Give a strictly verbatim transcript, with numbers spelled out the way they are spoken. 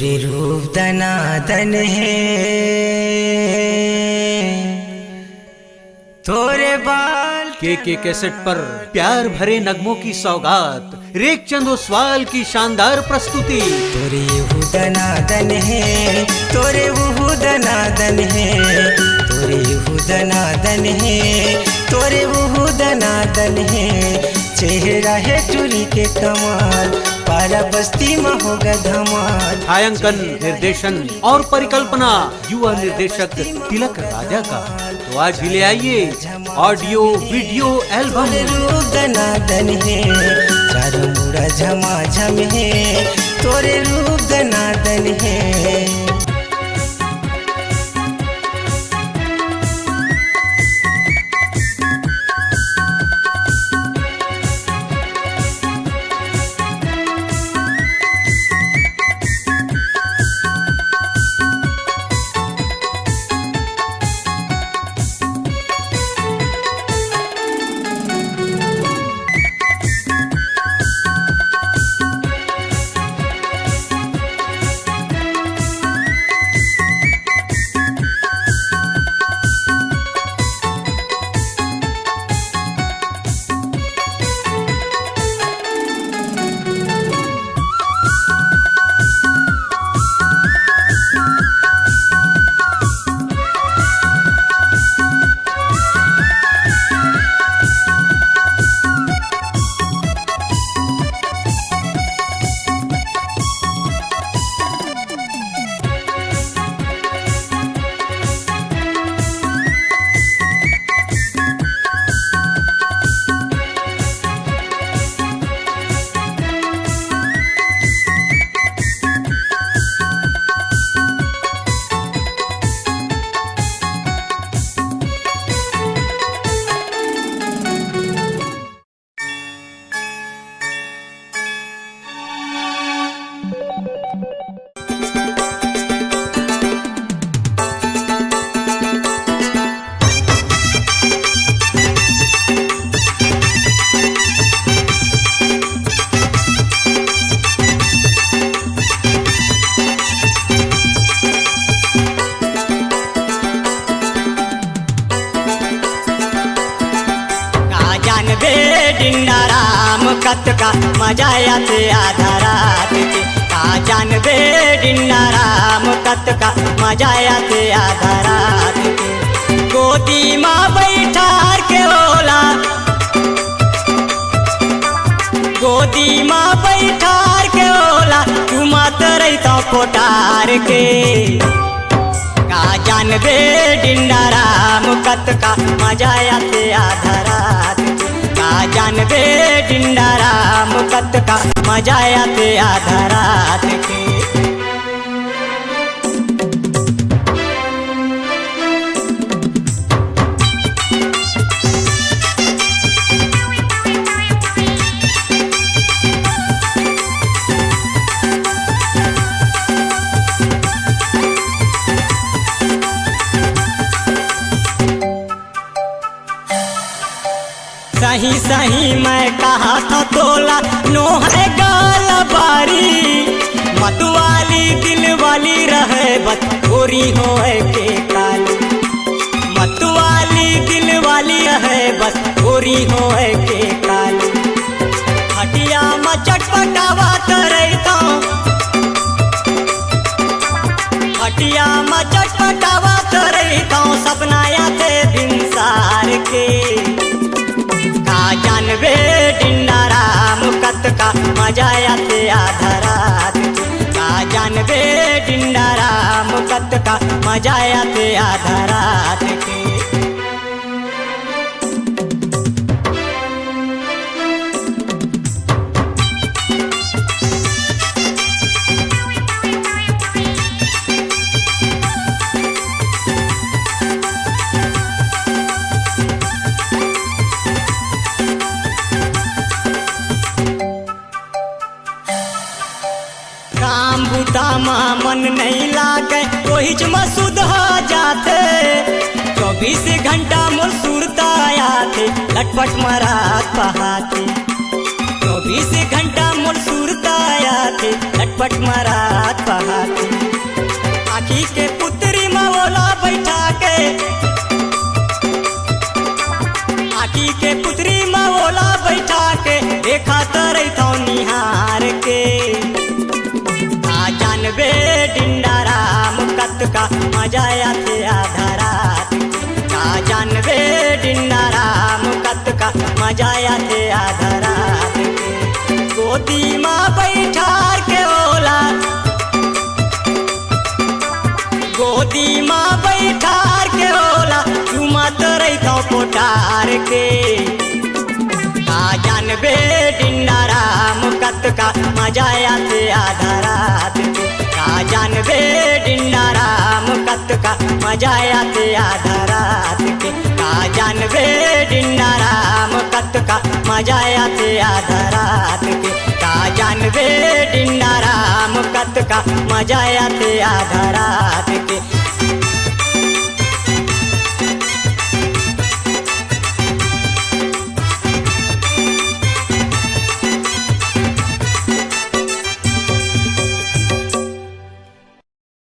रूप दनादन हे तोरे बाल के के कैसेट पर प्यार भरे नगमों की सौगात, रेखचंद ओसवाल की शानदार प्रस्तुति। तोरे यहू दनादन हे, तोरे वहू दनादन हे, तोरे यहू दनादन हे, तोरे वहू दनादन हे। चेहरा हे टुरी के कमाल, पारा बस्ती म होगा धमाल। छायांकन, निर्देशन और परिकल्पना युवा निर्देशक तिलक राजा का। तो आज ही ले आइए ऑडियो वीडियो एल्बम। तोरे रूप दनादन हे, चारों मुड़ा झमाझम हे, तोरे रूप दनादन हे। का जानबे डिंडा राम कतका मजा आथे आधा रात के। का जानबे डिंडा राम कतका मजा आथे आधा रात के। गोदी मा बैठार के ओला, गोदी मा बैठार के ओला, चुमात रहिथंव कोठार के। का जानबे डिंडा राम कतका मजा आथे आधा रात के। का जानबे डिंडा राम कतका मजा आथे आधा रात के। सही सही मैं कहाथंव तोला, नोहे गाल बारी। मतवाली दिलवाली रहे बस, गोरी होए के काली। मतवाली दिलवाली रहे बस, गोरी होए के काली। खटिया म चटपटावत रहिथंव, खटिया म चटपटावत रहिथंव, सपना आथे भिनसार के। का जानबे डिंडा राम कतका मजा आथे आधा रात के। का जानबे डिंडा राम कतका मजा आथे आधा रात के। काम बुता मा मन नइ लागे, ओहिच म सुध हो जाथे। चौबीस घंटा मोर सुरता आथे, लटपट मरात पहाथे। चौबीस घंटा मोर सुरता आथे, लटपट पट मरात पहाती आँखी के पुतरी म ओला बैठा के, आँखी के पुतरी म ओला बैठा के देखत रहिथौं निहार के। का जानबे डिंडा राम कतका मजा आथे आधा रात के। का जानबे डिंडा राम कतका मजा आथे आधा रात के। गोदी म बैठार के ओला, गोदी म बैठार के ओला चुमत रहिथौं कोटार के। का जानबे डिंडा राम कतका मजा आथे आधा रात के। का जानबे डिंडा राम कतका मजा आथे आधा रात के। का जानबे डिंडा राम कतका मजा आथे आधा रात के। का जानबे डिंडा राम कतका मजा आथे आधा रात के।